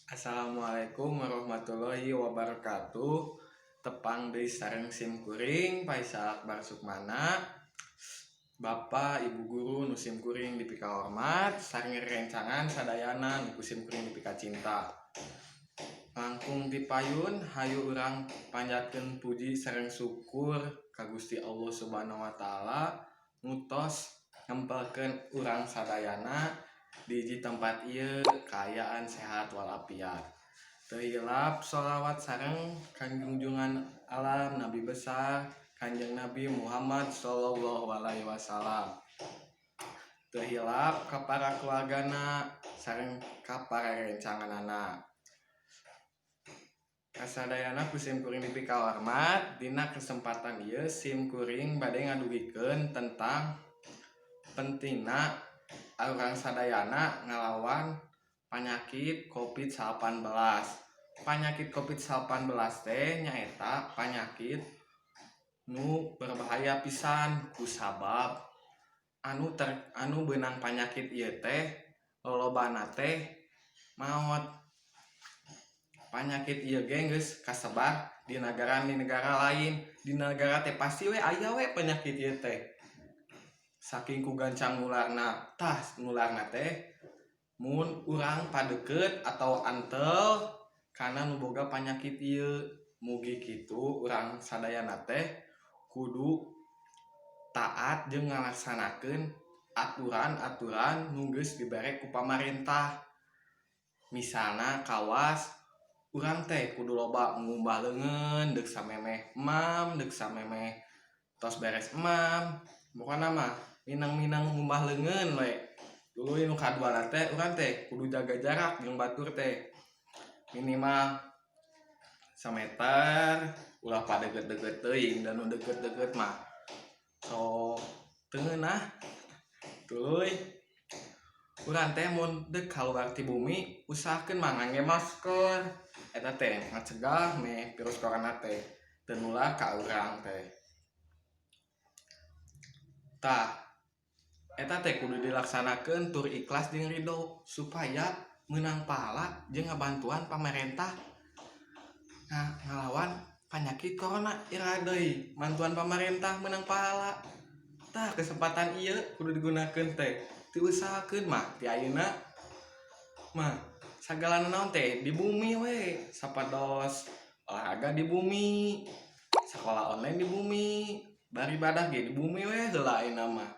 Assalamualaikum warahmatullahi wabarakatuh. Tepang deui sareng sim kuring Faisal Akbar Sukmana. Bapak, Ibu guru nu sim kuring dipikahormat, sareng rencangan sadayana nu ku sim kuring dipikacinta. Langkung ti payun, hayu urang panjatkeun puji sareng syukur ka Gusti Allah Subhanahu wa Taala nu tos ngempelkeun urang sadayana di hiji tempat ieu kaayaan sehat walafiat. Teu hilap sholawat sareng kanjungjungan alam Nabi besar Kanjeng Nabi Muhammad Shallallahu Alaihi Wasallam. Teu hilap ka para keluargana sareng ka para rencanganana. Kasadayana ku sim kuring dipikahormat, dina kesempatan ieu sim kuring bade ngadugikeun tentang pentingna urang sadayana ngalawan panyakit COVID-19. Panyakit COVID-19 teh nyaeta panyakit nu berbahaya pisan, kusabab anu beunang panyakit ieu teh lolobana teh maot. Panyakit ieu ge geus kasebar di negara lain. Di negara teh pasti we aya we penyakit ieu teh, saking ku gancang nularna. Tah, nularna teh mun urang padeket atau antel kana nu boga panyakit ieu. Mugi kitu urang sadayana teh kudu taat jeung ngalaksanakeun aturan-aturan nu geus dibere ku pamarentah. Misalna kawas urang teh kudu loba ngumbah leungeun deuk samemeh emam, deuk samemeh tos beres emam, pokona mah minang-minang ngumbah leungeun we. Tuluy nu kaduana teh, urang teh kudu jaga jarak jeung batur teh minimal sameter, ulah padeket-deket teuing, dan nu deket-deket mah sok teu ngeunah. Tuluy urang teh mun deuk kaluar ti bumi, usahakeun mah ngangge masker. Eta teh ngacegah meh virus corona teh teu nular ka urang teh. Tah, eta teh kudu dilaksanakeun tur ikhlas jeung ridho supaya meunang pahala jeung ngabantuan pamarentah ngalawan panyakit corona. Iraha deui mantuan pamarentah meunang pahala? Tah, kesempatan ieu kudu digunakeun teh, diusahakeun mah ti ayeuna mah. Sagala naon teh di bumi we, sapados olahraga di bumi, sekolah online di bumi, baribadah ge di bumi we heula ayeuna mah.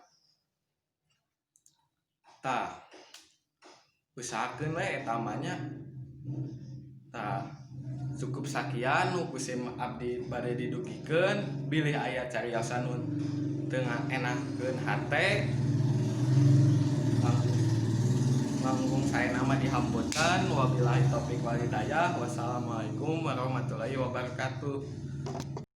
Tah, usahakeun we eta mah nya. Tah, cukup sakian nu ku sim abdi bade didugikeun. Bilih aya cariosan nu teu ngaenakeun hate, langkung langkung saena mah dihapunten. Wabillahi taufik wal hidayah, wassalamualaikum warahmatullahi wabarakatuh.